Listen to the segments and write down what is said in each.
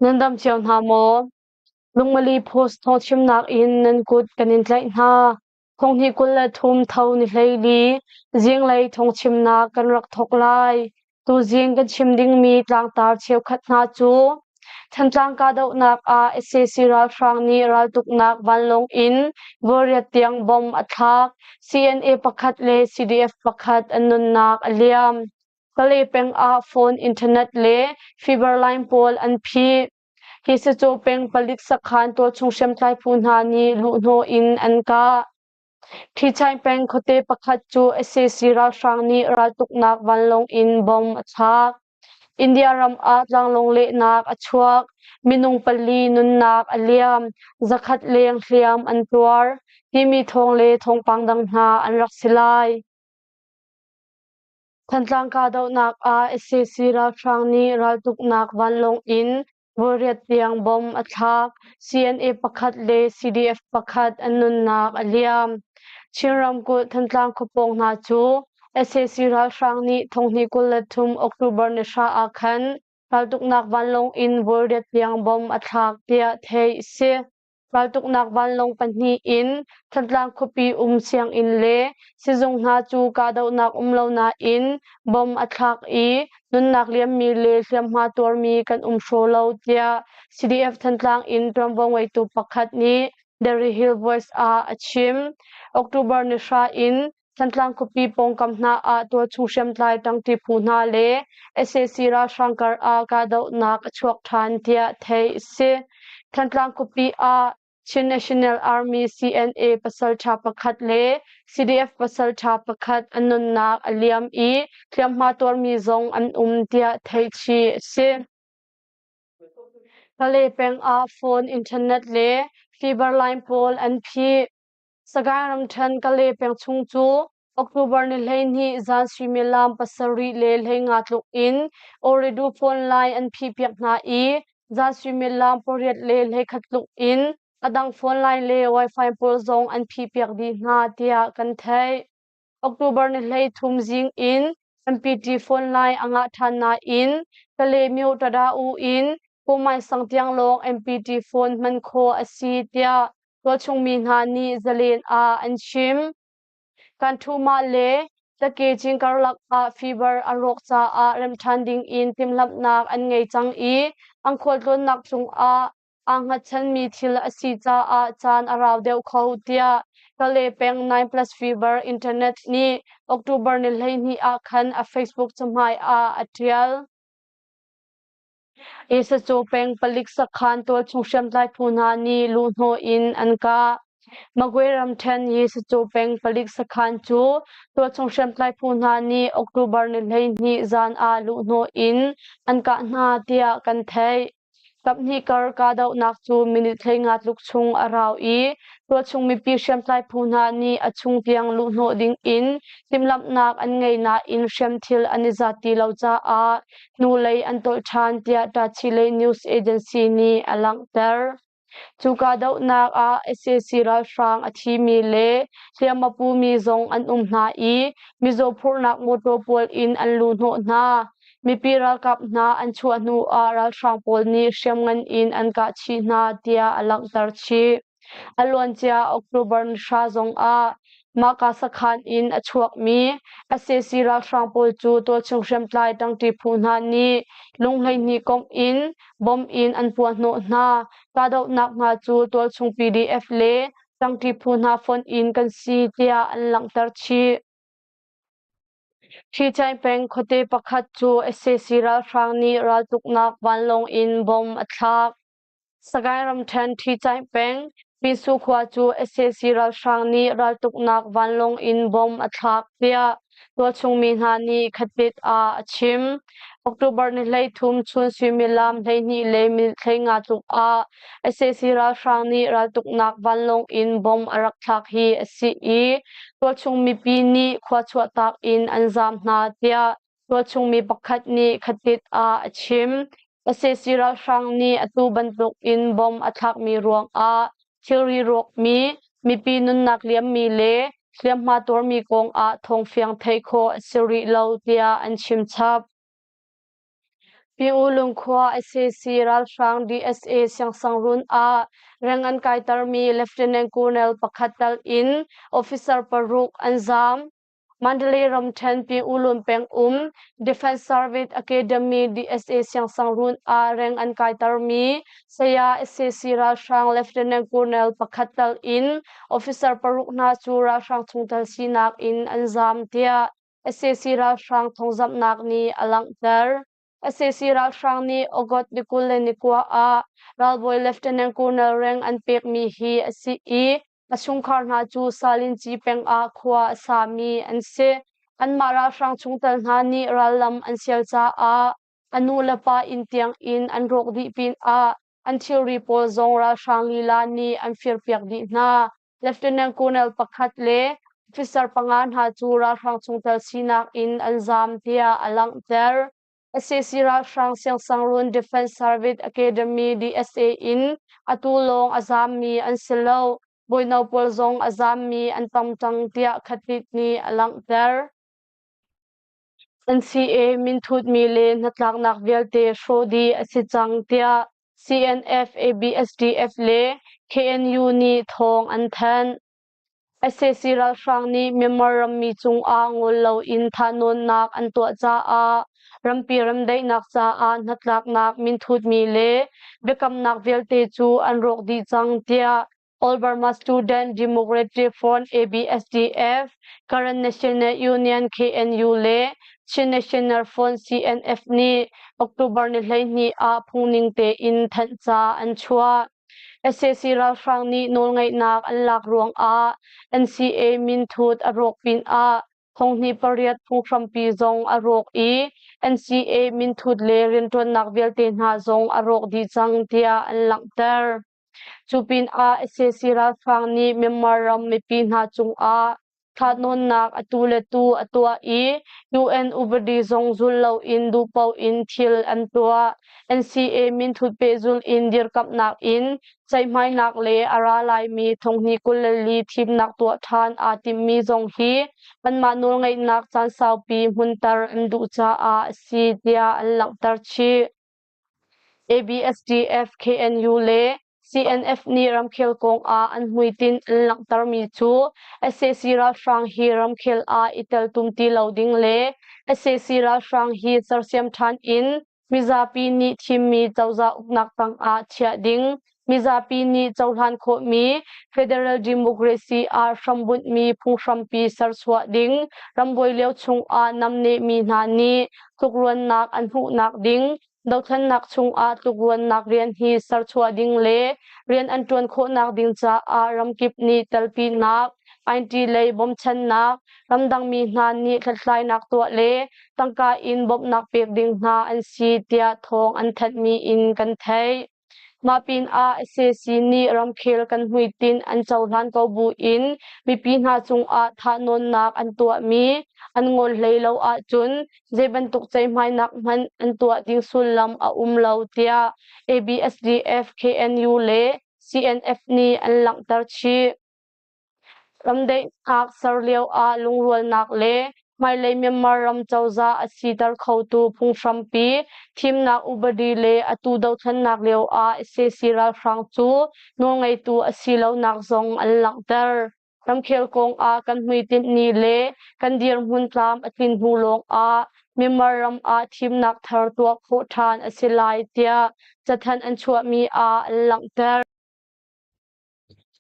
Nan dam cio hna maw? Lungmali Post thawngchimnak in nan kut kan in tlaih hna. Thonghnih 23 tho ni 14 zinglei thawngchimnak kan rak thawk lai. Tuzing kan chim dingmi tlangtar cheukhat hna cu Thantlang kahdohnak ah sac ralhrang nih raltuknak vanlawng in voiriat tiang bomb a thlak. CNA pakhat le CDF pakhat an nunnak a liam. Kalay peng ah phone, internet le fiber line pawl an phih. Hi sacaw peng palik sakhan tualchung hriamtlai phu hna nih luhhnawh in an kah. Ṭhichaing peng khuate pakhat cu sac ralhrang nih raltuknak vanlawng in bomb a thlak. India ram ah tlanglawng lehnak a chuak. Minung pali nunnak a liam, zakhat leng hliam an tuar timi thawng le thawngpang dang hna an rak si lai. Thantlang kahdohnak ah sac ralhrang nih raltuknak vanlawng in voiriat tiang bomb a thlak. CNA pakhat le CDF pakhat an nunnak a liam. Chin ramkulh Thantlang khuapawng hna cu sac ralhrang nih thonghnih 23 October ni hra ah khan raltuknak vanlawng in voiriat tiang bomb a thlak tiah theih a si. Raltuknak vanlawng pahnih in Thantlang khuapi um sianginn le sizung hna cu kahdohnak um lo nain bomb a thlak i nunnak liammi le hliamhma tuarmi kan um hraw lo tiah CDF Thantlang in ṭuanvo ngeitu pakhat nih Derry Hill Voice ah a chim. October ni hra in Thantlang khuapi pawngkam hna ah tualchung hriamtlai ṭangṭi phu hna le sac ralhrang kar ah kahdohnak a chuak ṭhan tiah theih a si. Thantlang khuapi ah Chin National Army CNA pasalṭha pakhat le CDF pasalṭha pakhat an nunnak a liam i hliamhma tuarmi zong an um tiah theih chih a si. Kalay peng ah phone, internet le fiber line pawl an phih. Sagaing ramṭhen Kalay peng chung cu October ni 12 zan suimilam 7:50 tluk in Ooredoo phone line an phihpiak hna i zan suimilam 8:31 tluk in a dang phone line le Wi-Fi pawl zong an phihpiak dih hna tiah kan theih. October ni 13 zing in MPT phone line a ngah ṭhan nain Kalaymyo Tada-U in Pumai sang tiang lawng MPT phone hman khawh a si tiah tualchungmi hna nih zalen ah an chim. Kan ṭhumah le Takecing karlak ah fever a rawk caah remṭhan ding in timhlamhnak an ngei cang i an khualtlawnnak cungah aa hngatchanmi thil a si caah caan a rau deuh kho tiah Kalay peng 9 Plus Fever Internet nih October ni 12 ah khan a Facebook cahmai ah a ṭial. Isacu peng palik sakhan tualchung hriamtlai phu hna nih luhhnawh in an kah. Magwe ramṭhen Yisacu peng palik sakhan cu tualchung hriamtlai phu hna nih October ni 12 zan ah luhhnawh in an kah hna tiah kan theih. Kaphnih kar kahdohnak cu minute 15 tluk chung a rau i tualchung mipi hriamtlai phu hna nih a chung tiang luhhnawh ding in timhlamhnak an ngei nain hriamthil an i zat ti lo caah hnulei an tolh ṭhan tiah Tachileih News Agency nih a langhter. Cu kahdohnak ah sac ralhrang a thimi le hliam a pumi zong an um hna i mizaw phurhnak mawṭaw pawl in an luhhnawh hna. Mipi ralkap hna an chuah hnu ah ralhrang pawl nih hriamngan in an kah chih hna tiah a langhter chih. A luancia October ni hra zongah mahka sakhan in a chuakmi sac ralhrang pawl cu tualchung hriamtlai ṭangṭi phu hna nih lung 12 komh in bomb in an puahhnawh hna. Kahdohnak hna cu tualchung PDF le ṭangṭi phu hna fonh in kan si tiah an langhter chih. Ṭhichaing peng khuate pakhat cu sac ralhrang nih raltuknak vanlawng in bomb a thlak. Sagaing ramṭhen Ṭhichaing peng Pinsu khua cu sac ralhrang nih raltuknak vanlawng in bomb a thlak tiah tualchung mi hna nih khatpet ah a chim. October ni 13 chun suimilam 12 le minute 15 tluk ah sac ralhrang nih raltuknak vanlawng in bomb a rak thlak hi a si i tualchung mipi nih khua chuahtak in an zaam hna tiah Tualchung mi pakhat nih khatit ah a chim. Sac ralhrang nih atu bantuk in bomb a thlakmi ruangah thilri rawkmi, mipi nunnak liammi le hliamhma tuarmi kong ah thawngfiang theih khawh a si rih lo tiah an chim chap. Pyu Lungkhua sac ralhrang DSA siangsangrun ah reng an kaitermi Lieutenant Colonel pakhat tal in officer paruk an zaam. Mandalay ramṭhen Pyu Lun peng um Defense Service Academy DSA siangsangrun ah reng an kaitermi saya sac ralhrang Lieutenant Colonel pakhat tal in officer paruk hna cu ralhrang chungtel sinak in an zaam tiah sac ralhrang thawngzamhnak nih a langhter. Sac ralhrang nih August ni 29 ah ralbawi Lieutenant Colonel reng an pekmi hi a si i a chungkhar hna cu Salinci peng ah khua a sami an si. Anmah ralhrang chungtel hna nih rallam an sial caah a nu le pa inn tiang in an rawk dih pinah an thilri pawl zong ralhrang lila nih an firpiak dih hna. Lieutenant Colonel pakhat le officer panga hna cu ralhrang chungtel sinak in an zaam tiah a langhter. Sac ralhrang Siangsangrun Defense Service Academy DSA in atu lawng a zaammi an si lo. Bawino pawl zong a zaammi an tam cang tiah Khatit nih a langhter. NCA minthutmi le hnatlaknak vialte hrawh dih a si cang tiah CNF, ABSDF le KNU nih thawng an thanh. Sac ralhrang nih Myanmar rammi cungah ngol loin thahnawnnak an tuah caah rampi remdaihnak caah hnatlaknak minthutmi le biakamnak vialte cu an rawk dih cang tiah All Burma Student Democratic Front ABSDF, Karen National Union KNU le Chin National Front CNF nih October ni 12 ah phungning tein thanhca an chuah. Sac ralhrang nih nawlngeihnak an lak ruangah NCA minthut a rawk pinah thonghnih pariat phunghrampi zong a rawk i NCA minthut le rianṭuannak vialte hna zong a rawk dih cang tiah an langhter. Cu pinah sac ralhrang nih Myanmar ram mipi hna cungah thahnawnnak atu le tu a tuah i UN upadi zong zul loin duhpaoh in thil an tuah. NCA minthut pehzulh in dirkamhnak in ceihmainak le a ra laimi thonghnih 24 thimnak tuah ṭhan aa timmi zong hi anmah nawlngeihnak caan saupi hmunter an duh caah a si tiah an langhter chih. ABSDF, KNU le CNF nih ramkhel kong ah an hmuitinh an langhtermi cu sac ralhrang hi ramkhel ah i teltum ti lo ding le sac ralhrang hi sersiam ṭhan in mizapi nih thimmi cozah uknak tangah chiah ding, mizapi nih cohlan khawhmi federal democracy ah hrambunhmi phunghrampi serchuah ding, rambuai lio chungah namnehmi hna nih tlukruannak an hmuhnak ding, dothlennak chungah tlukruannak rian hi serchuah ding le rian an ṭuan khawhnak ding caah ramkip nih telpinak, IT lei bawmchannak, ramdangmi hna nih hlathlainak tuah le tangka in bawmhnak pek ding hna an si tiah thawng an thanhmi in kan theih. Mah pinah sac nih ramkhel kan hmuitinh an cohlan ko buin mipi hna cungah thahnawnnak an tuahmi an ngol hlei lo ahcun zeibantuk ceihmainak hmanh an tuah ding sullam a um lo tiah ABSDF, KNU le CNF nih an langhter chih. Ramdaihnak ser lioah lungrualnak le hmailei Myanmar ram cozah a siter khotu phunghrampi thimnak upadi le atu dothlennak lioah sac ralhrang cu nawlngeitu a si lonak zong an langhter. Ramkhel kongah kan hmuitinh ni le kan dirhmun tlam a tlin hnu lawngah Myanmar ram ah thimnak thar tuah khawh ṭhan a si lai tiah cathanh an chuahmi ah an langhter.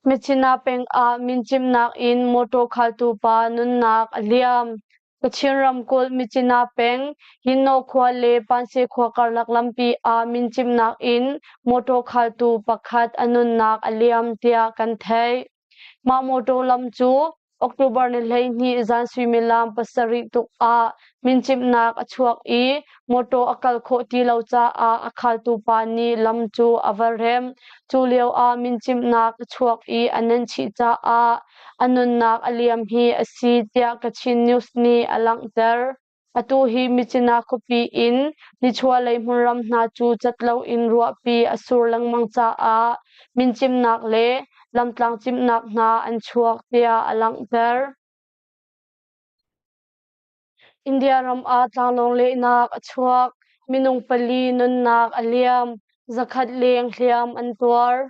Myitkyina peng ah mincimnak in mawṭaw khaltu pa nunnak a liam. Kachin ramkulh Myitkyina peng Yinnaw khua le Panse khua karlak lampi ah mincimnak in mawṭaw khaltu pakhat a nunnak a liam tiah kan theih. Mah mawṭaw lam cu October ni 12 zan suimilam 7 tuk ah mincimhnak a chuak i mawṭaw a kal khawh ti lo caah a khaltu pa nih lam cu a va remh. Cu lio ah mincimhnak a chuak i a nenhchih caah a nunnak a liam hi a si tiah Kachin News nih a langhter. Atu hi Myitkyina khuapi in nichuahlei hmunram hna cu cat loin ruahpi a sur lengmang caah mincimnak le lamtlang cimhnak hna an chuak tiah a langhter. India ram ah tlanglawng lehnak a chuak. minung pali nunnak a liam, zakhat leng hliam an tuar.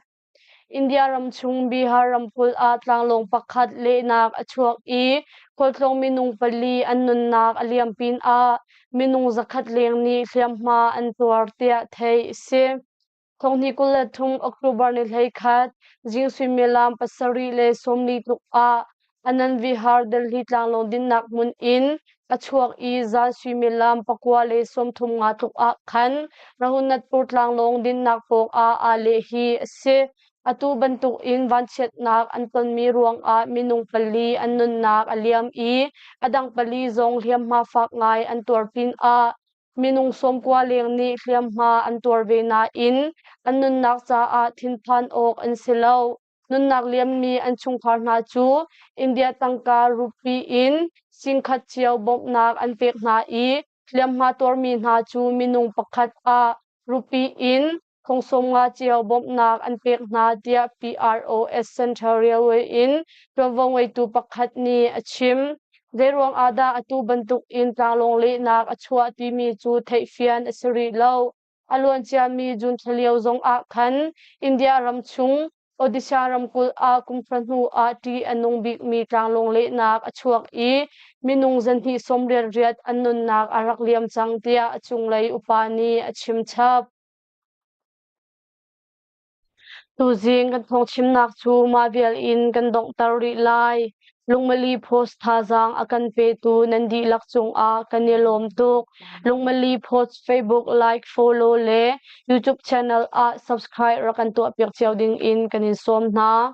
India ram chung Bihar ramkulh ah tlanglawng pakhat lehnak a chuak i khualtlawng minung pali an nunnak a liam pinah minung zakhat leng nih hliamhma an tuar tiah theih a si. Thonghnih 23 October ni 11 zing suimilam 7:40 tluk ah Anand Vihar Delhi tlanglawng dinnak hmun in a chuak i zan suimilam 9:35 tluk ah khan Raghunatpur tlanglawng dinnak pawng ah aa leh hi a si. Atu bantuk in vanchiatnak an tonmi ruangah minung pali an nunnak a liam i a dang pali zong hliamhma fak ngai an tuar pinah minung 90 leng nih hliamhma an tuar ve nain an nunnak caah thinphan awk an si lo. Nunnak liammi an chungkhar hna cu India tangka rupee in singkhat cio bawmhnak an pek hna i hliamhma tuarmi hna cu minung pakhat ah rupee in thong 50 cio bawmhnak an pek hna tiah PROS Central Railway in ṭuanvo ngeitu pakhat nih a chim. Zeiruang ah dah atu bantuk in tlanglawng lehnak a chuah timi cu theihfian a si rih lo. A luanciami June thla lio zong ah khan India ram chung Odisha ramkulh ah kum hra hnu ah ṭih a nung bikmi tlanglawng lehnak a chuak i minung zanhnih 88 an nunnak a rak liam cang tiah a cunglei upa nih a chim chap. Tuzing kan thawngchimnak cu mah vial in kan donghter rih lai. Lungmali Post thazaang a kan petu nan dihlak cungah kan i lawm tuk. Lungmali Post Facebook like, follow le YouTube channel ah subscribe rak kan tuahpiak cio ding in kan in sawm hna.